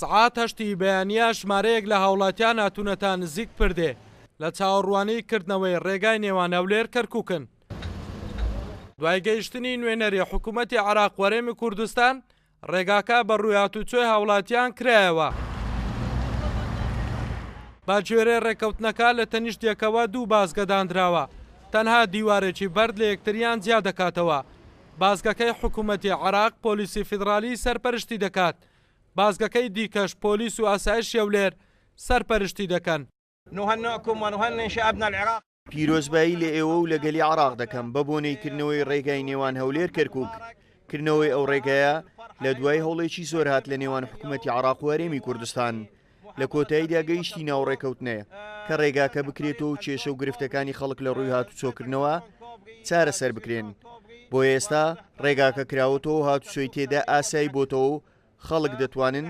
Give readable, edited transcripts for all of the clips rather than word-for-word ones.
سەعات هەشتی بەیانییە ژمارەیەک لە هاوڵاتیان هاتوونەتە نزیک پردێ لە چاوەڕوانی کردنەوەی ڕێگای نێوان هەولێر کەرکوکن. دوای گەیشتنی نوێنەری حکوومەتی عێراق و هەرێمی کوردستان، ڕێگاکە بە ڕووی هاتووچۆی هاوڵاتیان کرایەوە. بە گوێرەی ڕێککەوتنەکە لە تەنیشت یەکەوە دوو بازگە دانراوە، تەنها دیوارێکی بەرد لە یەکتریان جیا دەکاتەوە. بازگەکەی حکوومەتی عێراق پۆلیسی فیدڕالی سەرپەرشتی دەکات، بازگەکەی دیکەش پۆلیس و ئاسایشی هەولێر سەرپەرشتی دەکەن. نهنئکم ونهنئ شعبنا العراق. پیرۆزبایی لە ئێوە و لە گەلی عێراق دەکەم بە بۆنەی کردنەوەی ڕێگای نێوان هەولێر کەرکوک، کردنەوەی ئەو ڕێگایە لە دوای هەوڵێکی زۆر هات لە نێوان حکومەتی عێراق و هەرێمی کوردستان، لە کۆتاییدا گەیشتینە ئەو ڕێکەوتنە کە ڕێگاکە بکرێتەوە و کێشە و گرفتەکانی خەڵک لە ڕووی هاتوچۆکردنەوە چارەسەر بکرێن، بۆیە ئێستا ڕێگاکە کراوەتەوە و هاتوچۆی تێدا ئاسایی بۆتەوە و خەڵک دەتوانن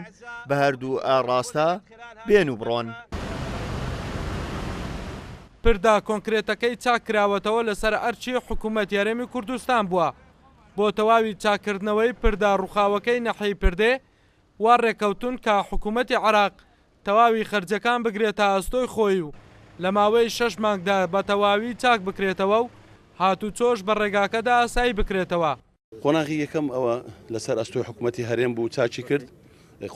بە هەردوو ئاڕاستە بێن و بڕۆن. پردە کۆنکرێتەکەی چاککراوەتەوە لەسەر ئەرکی حکومەتی هەرێمی کوردستان بووە بۆ تەواوی چاککردنەوەی پردە ڕووخاوەکەی نەحیەی پردێ وا ڕێککەوتوون کە حکومەتی عێراق تەواوی خەرجیەکان بگرێتە ئەستۆی خۆی و لە ماوەی شەش مانگدا بە تەواوی چاک بکرێتەوە و هاتوچۆش بە ڕێگاکەدا ئاسایی بکرێتەوە. قۆناغی یەکەم ئەوە لەسەر ئەستۆی حکومەتی هەرێم بوو چاکی کرد،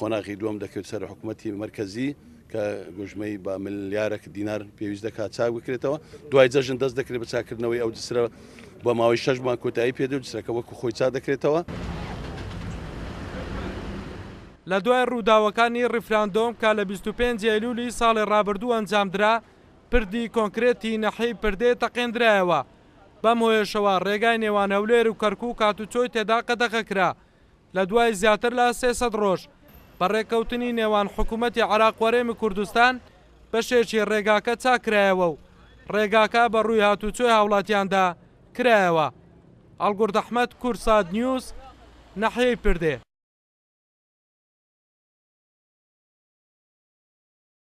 قۆناغی دووەم دەکەوێت سەر حکومەتی مەرکەزی کە گوژمەی بە ملیارێک دینار پێویست دەکات چاک بکرێتەوە، دوای جەژن دەست دەکرێت بە چاککردنەوەی ئەو جسرە بۆ ماوەی شەش مانگ کۆتایی پێدێ و جسرەکە وەکو خۆی چاک دەکرێتەوە. لە دوای رووداوەکانی ریفراندۆم کە لە 25 ئەیلولی ساڵی رابردوو ئەنجامدرا، پردی کۆنکرێتی نەحیەی پردێ تەقێندرایەوە، بەم هۆیەشەوە رێگای نێوان هەولێر و کەرکوک هاتوچۆی تێدا قەدەغە کرا. لە دوای زیاتر لە 300 رۆژ بە رێککەوتنی نێوان حکومەتی عێراق و هەرێمی کوردستان بەشێکی رێگاکە چاککرایەوە و رێگاکە بە رووی هاتوچۆی هاوڵاتیاندا کرایەوە. ئەڵگورد ئەحمەد، کوردسات نیوز، ناحیەی پردێ.